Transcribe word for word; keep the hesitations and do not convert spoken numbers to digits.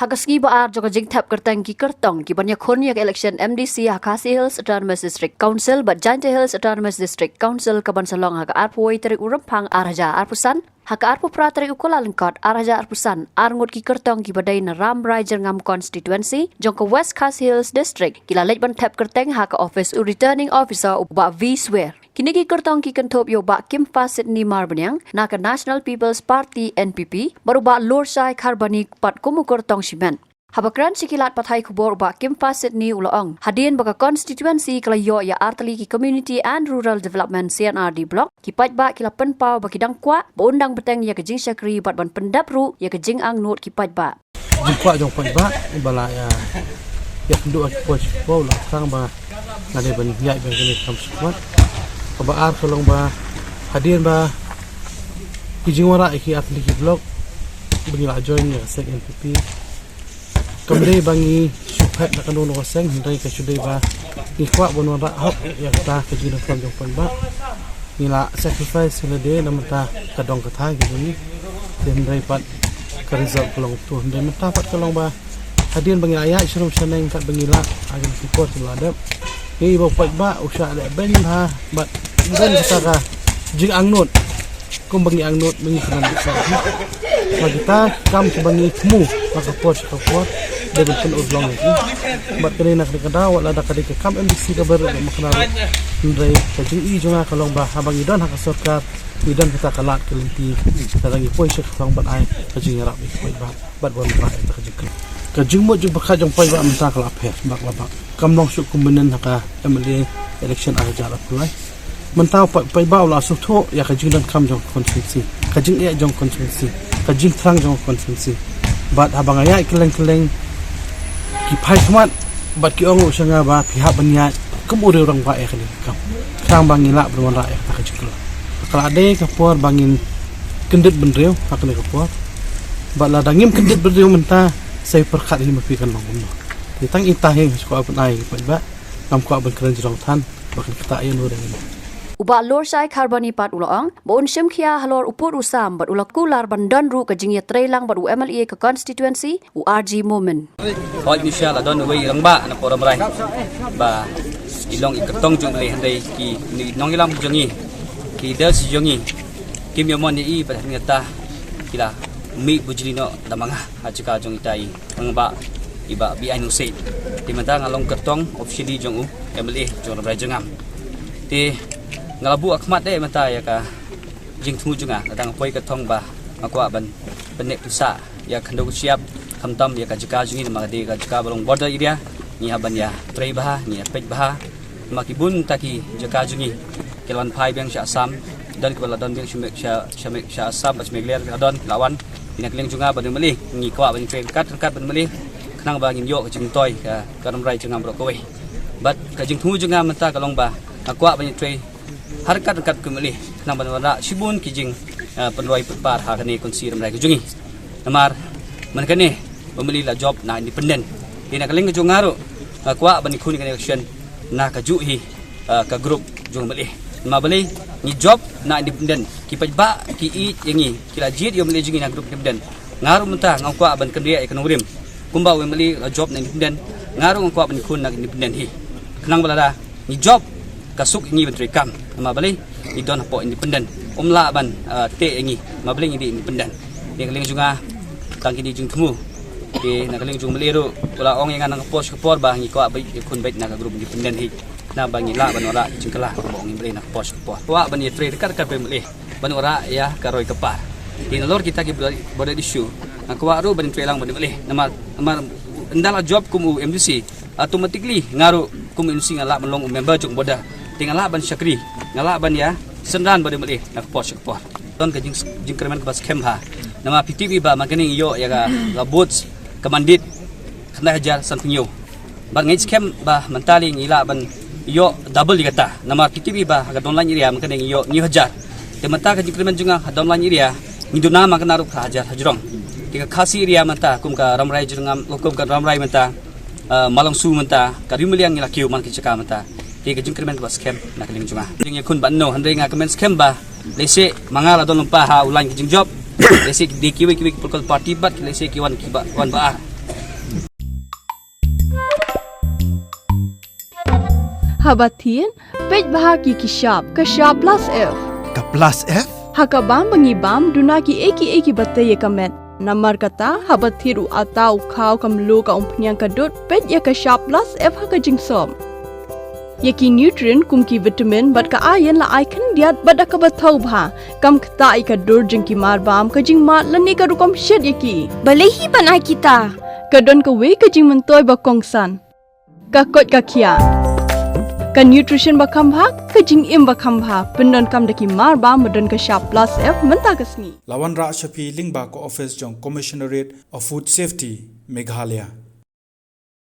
Ka sngi ba ar jong ka jingthep kyrteng ki kyrtong ki ban ïakhun ïa ka election M D C ha Khasi Hills Autonomous District Council bad Jaintia Hills Autonomous District Council ka ban sa long ha ka arphew tarik u Rymphang ar hajar arphew san, ha ka arphew phra tarik u Kyllalyngkot ar hajar arphew san, ar ngut ki kyrtong ki ba dei na Rambrai Jyrngam constituency jong ka West Khasi Hills District ki la leit ban thep kyrteng ha ka office u returning officer u Bah V Swer. Kine ki kyrtong ki kynthup ïa u Bah Kimfa Sydney Marbaniang na ka National People's Party N P P, bad u Bah Lorshai Kharbani pat kum u kyrtong shimet. Haba kren sha ki lad pathai khubor u Bah Kimfa Sydney u la ong hadien ba ka constituency ka la ïoh ïa artylli ki Community and Rural Development C and R D block, ki paidbah ki la pynpaw ba ki dang kwah ba un dang bteng ïa ka jingshakri bad ban pyndep ruh ïa ka jingangnud ki paidbah. Jingkwah jong paidbah ba la ïa ïa kynduh ha ki por sha ki por la thrang ba nga dei ban ïaid ban kane kam sha khmat. Kaba ar ka long ba hadien ba ki jingwanrah ïa ki artylli ki block ba ngi la join ïa ka seng N P P. Kam dei ba ngi shu phet na kano kano ka seng, hynrei ka shu dei ba ngi kwah ban wanrah hok ïa kata ka jingdonkam jong paidbah. Ngi la sacrifice ïa lade na mynta ka dong ka thaiñ ka jong ngi. Te hynrei pat ka result ka long tu, hynrei mynta pat ka long ba hadien ba ngi la ïaid sha rum sha neng kat ba ngi lah ha kine ki por ki la dep, ngi i ba u paidbah u shah leh beiñ bha bad beiñ kata ka jingangnud. Kumba ngi angnud ba ngi kynnoh bit sa. Ba kita ki kam kiba ngi thmu na ka por sha ka por dei ban pynurlong ïa ki. Bad kane na kane ka daw wat la da ka dei ka kam M D C kaba rit ma kane ruh, hynrei ka jingïohi jong nga ka long ba haba ngi don ha ka sorkar ngi don kata ka lad ka lynti, lada ngi poi sha ka thong ban ai ka jingïarap ïa ki paidbah bad ban wanrah ïa ka jingkyrmen. Ka jingmut jingpyrkhat jong paidbah mynta ka la pher bak la bak. Kam long shuh kum mynnin ha ka M L A election ar hajar arphew lai. Mynta u paidbah u la sngewthuh ïa ka jingdonkam jong ka constituency, ka jingeh jong ka constituency, ka jingthrang jong ka constituency. Bad haba nga ïaid kylleng kylleng ki phai khmat bad ki ong ruh sha nga ba phi hap ban ïaid kum u riew rangbah ïa kane ka kam, khnang ba ngin lah ban wanrah ïa kata ka jingkylla. Ka la dei ka por ba ngin kyndit bynriew ha kane ka por. Bad lada ngim kyndit bynriew mynta, sa pyrkhat hi ma phi kan long kumno. Te tang ita hi nga shu kwah ban ai ïa ki paidbah, ngam kwah ban kren jrong than ba kan ktah ïa no ruh. U Bah Lorshai Kharbani pat u la ong ba un shim khia halor u pud u sam bad u la kular ban don ruh ka jingïatreilang bad u M L A ka constituency u R G Momin. Hooid, ngi sha la don uwei u rangbah na Porom Rai ba i long i kyrtong jong U Blei, hynrei ki nongïalam jong ngi, ki leaders jong ngi kim ïamon ïa i bad hynrei ta ki la mih bujli noh da ma nga ha jaka jong ita i rangbah i Bah B I Nongsiej. Te mynta nga long kyrtong officially jong u M L A jong Rambrai Jyrngam. Te nga la buh ha khmat de mynta ïa ka jingthmu jong nga, lada nga poi ka thong ba nga kwah ban pynneh pynsah ïa ka khyndew ka shyiap, khamtam ïa ka jaka jong ngi, namar ka dei ka jaka ba long border area. Ngi hap ban ïatrei bha, ngi ïapeit bha. Namar ki bun ta ki jaka jong ngi ki la wan phai biang sha Assam, don kiba la don biang sha, sha, sha, sha Assam bad sha Meghalaya, ki la don, ki la wan. Te na ka liang jong nga bad u M L A ngi kwah ban trei ryngkat ryngkat bad u M L A khnang ba ngin ïoh ka jingmyntoi ka, ka Rambrai Jyrngam baroh kawei. Bad ka jingthmu jong nga mynta ka long ba nga kwah ban ïatrei ha ryngkat ryngkat kum u M L A khnang ban wanrah shibun ki jing, eh, pynroi pynpar ha kane ka constituency Rambrai ka jong ngi. Namar man kane u M L A la jop na independent. Te na ka liang ka jong nga ruh nga kwah ban ïakhun ïa kane ka election na kajuh hi, eh, ka group jong u M L A. Namar balei ngi jop na independent? Ki paidbah ki ïeit ïa ngi, ki la jied ïa u M L A jong ngi na group independent. Nga ruh mynta nga kwah ban kynriah ïa ka nongrim. Kumba u M L A la jop na independent, nga ruh nga kwah ban ïakhun na independent hi. Khnang ba lada ngi jop, ka suk ïa ngi ban trei kam. Namar balei? Ngi don hapoh independent. Um lah ban, ah, teh ïa ngi. Namar balei? Ngi dei independent. Te na ka liang jong nga tang kine ki jingthmu. Te na ka liang jong u M L A ruh u la ong ïa nga na ka por sha ka por ba ngi kwah ban ïakhun beit na ka group independent hi. Namar ba ngi lah ban wanrah jingkylla, ba ong u M L A na ka por sha ka por. Kwah ban ïatrei ryngkat ryngkat bad u M L A ban wanrah ïa ka roi ka par. Te nalor kita ki border, border issue, nga kwah ruh ban ïatrei lang bad u M L A. Namar, namar ynda la jop kum u M D C, automatically nga ruh kum u M D C nga lah ban long u member jong border. Te nga lah ban shakri, nga lah ban ïasynran bad u M L A na ka por sha ka por. Don ka jing, jingkyrmen kaba skhem bha. Namar phi tip hi ba man kane ngi ïoh ïa ka, ka votes, ka mandate khyndai hajar sanphew hynñiew. Bad nga ngeit skhem ba mynta lei ngi lah ban ïoh double ïa kata. Namar phi tip hi ba ha ka Donline area man kane ngi ïoh hynñiew hajar. Te mynta ka jingkyrmen jong nga ha Donline area ngi duna man kane ruh ha hajar hajrong. Te ka Khasi area mynta kum ka Rambrai Jyrngam, kum ka Rambrai mynta, ah, Malongsu mynta, ka Riewmyliang ngi la kiew man ka jaka mynta. Te ka jingkyrmen kaba skhem na ka liang jong nga. Jingïakhun ba no, hynrei nga kmen skhem ba lehse ma nga la don lypa ha u lain ka jingjop. Lehse ki dei kiwei kiwei ki political party bad lehse ki wan kiba wan ba ar. Haba thied, peit bha ki ki shap, ka shap plus F. Ka plus F? Ha ka bam ba ngi bam, duna ki ei ki ei ki ba tei ïa ka met. Namar kata, haba thied u ata, u khaw, ka mluh, ka umphniang, ka dud, peit ïa ka shap plus F ha ka jingsop. Ïa ki nutrient kum ki vitamin bad ka iron la ai khyndiat bad da kaba thaw bha. Kam ktah ïa ka dur jong ki mar bam, ka jingmad lane ka rukom shet ïa ki. Balei hi ban ai kita? Ka don kawei ka jingmyntoi ba kongsan. Ka koit ka khiah. Ka nutrition ba kham bha, ka jingim ba kham bha. Pyndonkam da ki mar bam ba don ka shap plus F mynta ka sngi. La wanrah sha phi lyngba ka office jong Commissionerate of Food Safety, Meghalaya.